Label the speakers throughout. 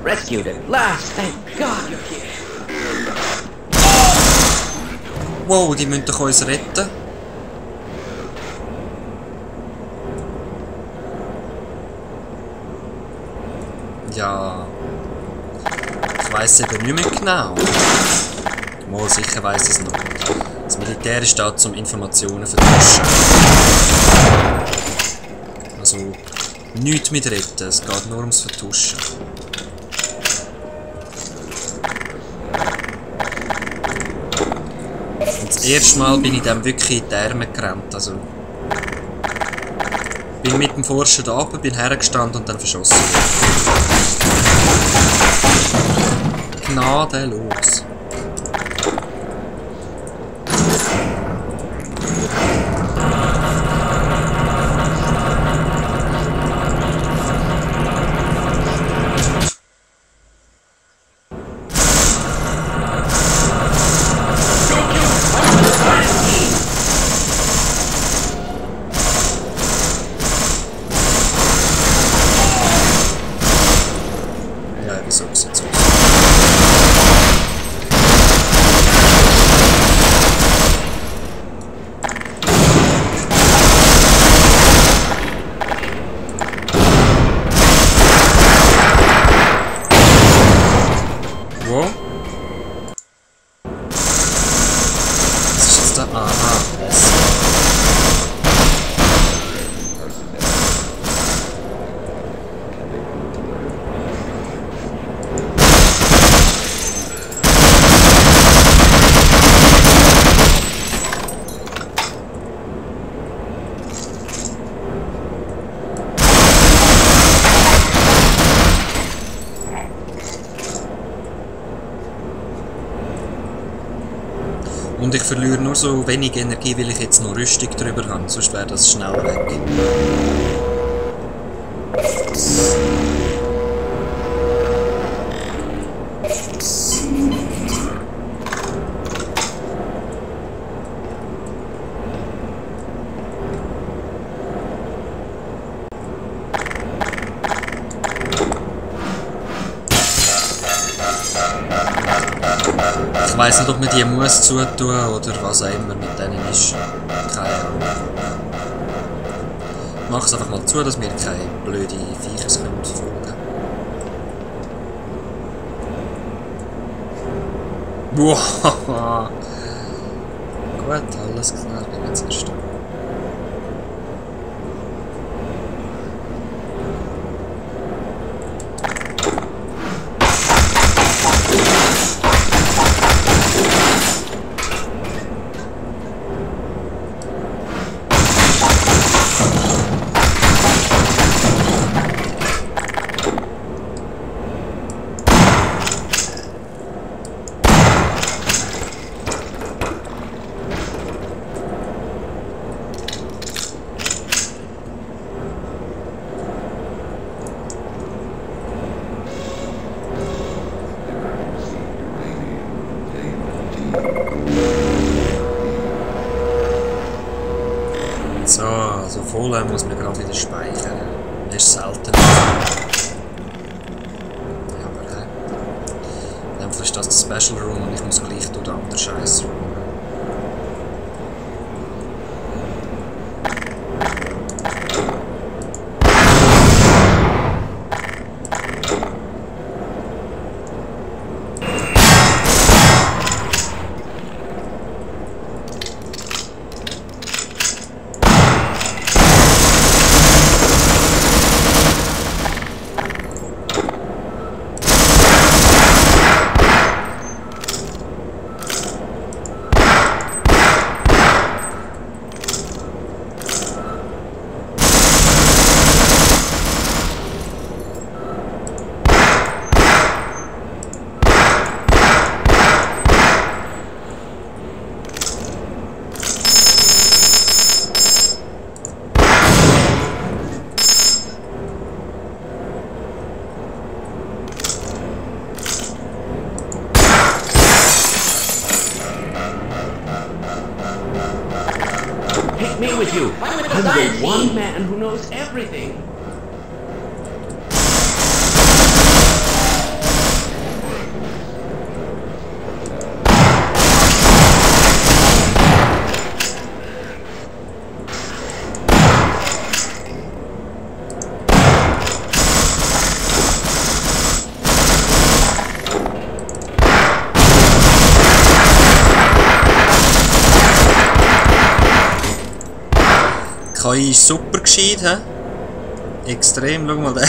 Speaker 1: Rescued at last, thank God you're here.
Speaker 2: Wow, die müssen doch uns retten. Ja. Ich weiss eben nicht mehr genau. Mal sicher weiss ich es noch. Das Militär ist da, um Informationen zu vertuschen. Also, nichts mit retten, es geht nur ums Vertuschen. Und das erste Mal bin ich dann wirklich in die Arme gerannt. Also, bin mit dem Forscher da runter, bin hergestanden und dann verschossen worden. Gnadenlos. Und ich verliere nur so wenig Energie, weil ich jetzt noch Rüstung drüber habe, sonst wäre das schnell weg. Ich weiss nicht, ob man die muss zutun oder was auch immer mit denen ist. Keine Ahnung. Ich mache es einfach mal zu, dass mir keine blöde Viecher folgen können. Wow. Gut, alles klar, ich bin jetzt erst da. So, also voll muss man gerade wieder speichern. Das ist selten. Ja, aber in dem Fall ist das der Special Room und ich muss gleich durch den anderen Scheiß Room.
Speaker 1: the one man who knows everything.
Speaker 2: KI ist super gescheit, hä? Extrem, schau mal den.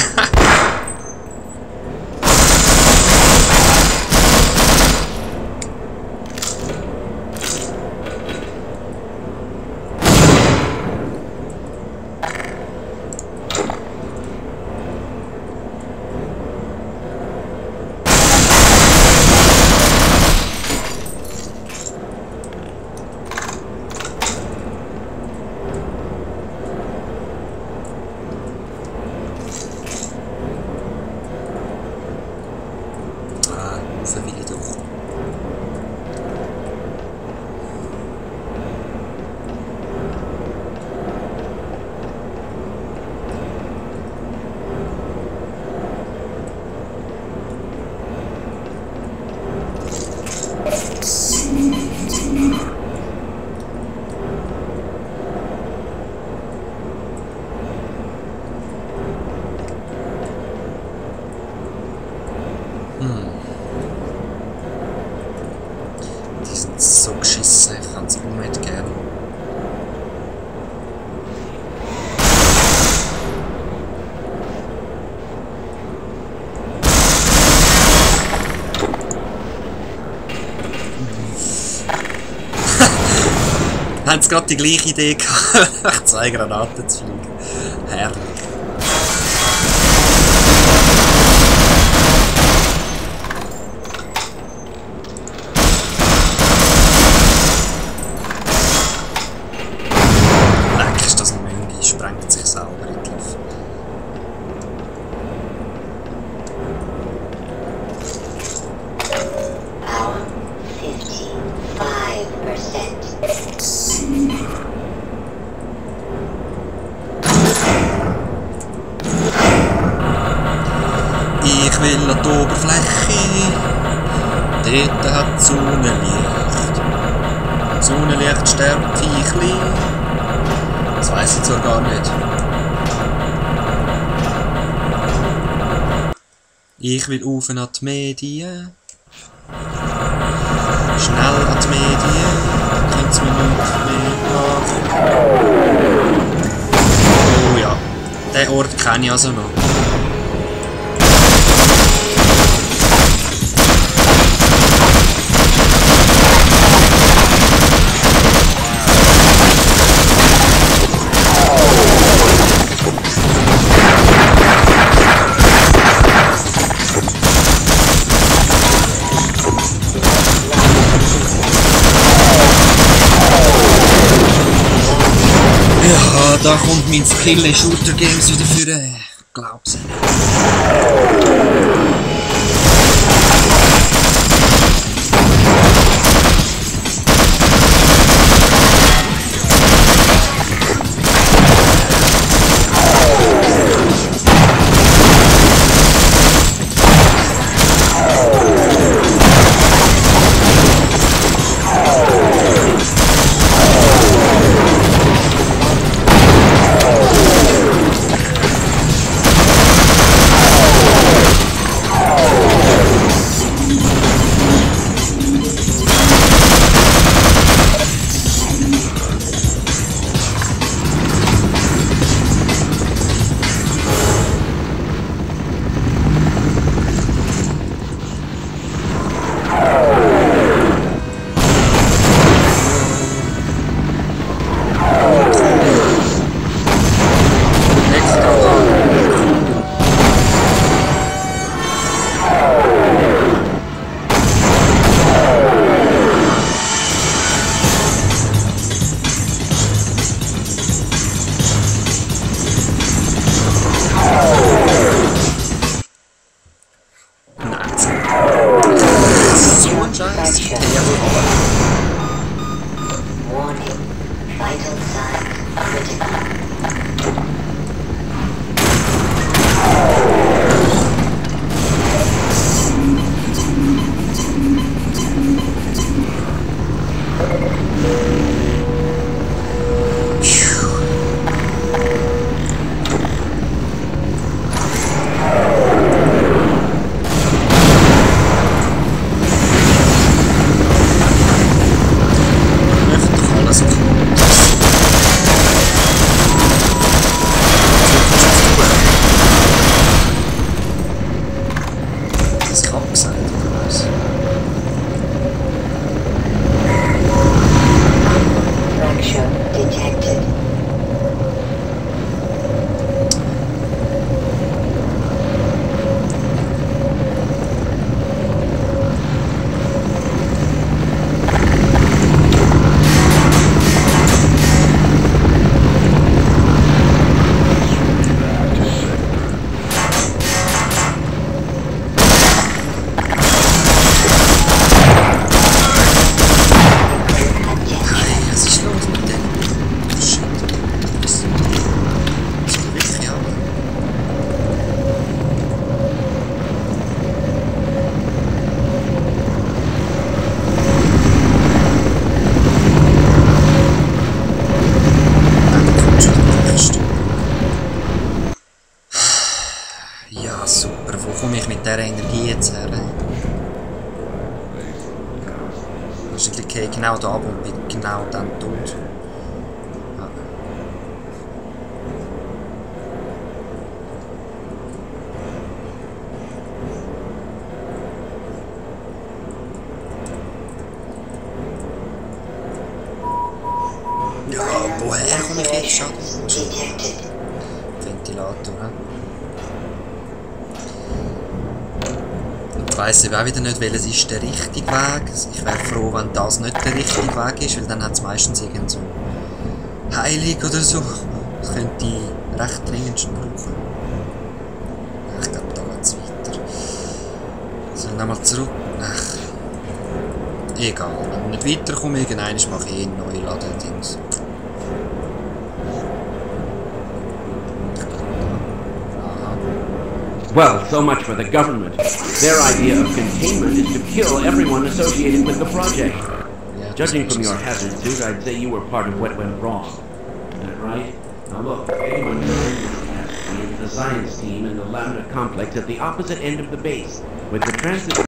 Speaker 2: Will ich doch. So geschissen, ich kann es unbedingt gern. Haben sie gerade die gleiche Idee gehabt, nach 2 Granaten zu fliegen. Herrlich. Sprengt sich selber in die Luft.
Speaker 3: Power 55%.
Speaker 2: Ich will an die Oberfläche. Dort hat die Sonne Licht. Sonnenlicht stärkt Viechli. Das weiss ich zwar gar nicht. Ich will auf an die Medien. Schnell an die Medien. Können Sie mir nicht mehr machen. Oh ja, den Ort kenne ich also noch. Ja, da kommt mein Skill in Shooter Games wieder für glaub's nicht. dieser Energie jetzt her. Wahrscheinlich gehe ich genau da ab und bin genau dann tot. Ja, woher komme ich jetzt schon? Ventilator, hä? Ich weiss auch wieder nicht, welches ist der richtige Weg. Ich wäre froh, wenn das nicht der richtige Weg ist, weil dann hat es meistens irgend so Heilig oder so. Das könnte ich recht dringend schon brauchen. Ich glaube, da geht es weiter. So, nochmal zurück. Ach. Egal, wenn ich nicht weiterkomme, irgendwann mache ich einen neuen Laden-Dings.
Speaker 3: Well, so much for the government. Their idea of containment is to kill everyone associated with the project.
Speaker 2: Yeah,
Speaker 3: Judging from your hazard suit, I'd say you were part of what went wrong. Is that right? Now look, anyone can the science team in the Lambda complex at the opposite end of the base, with the transit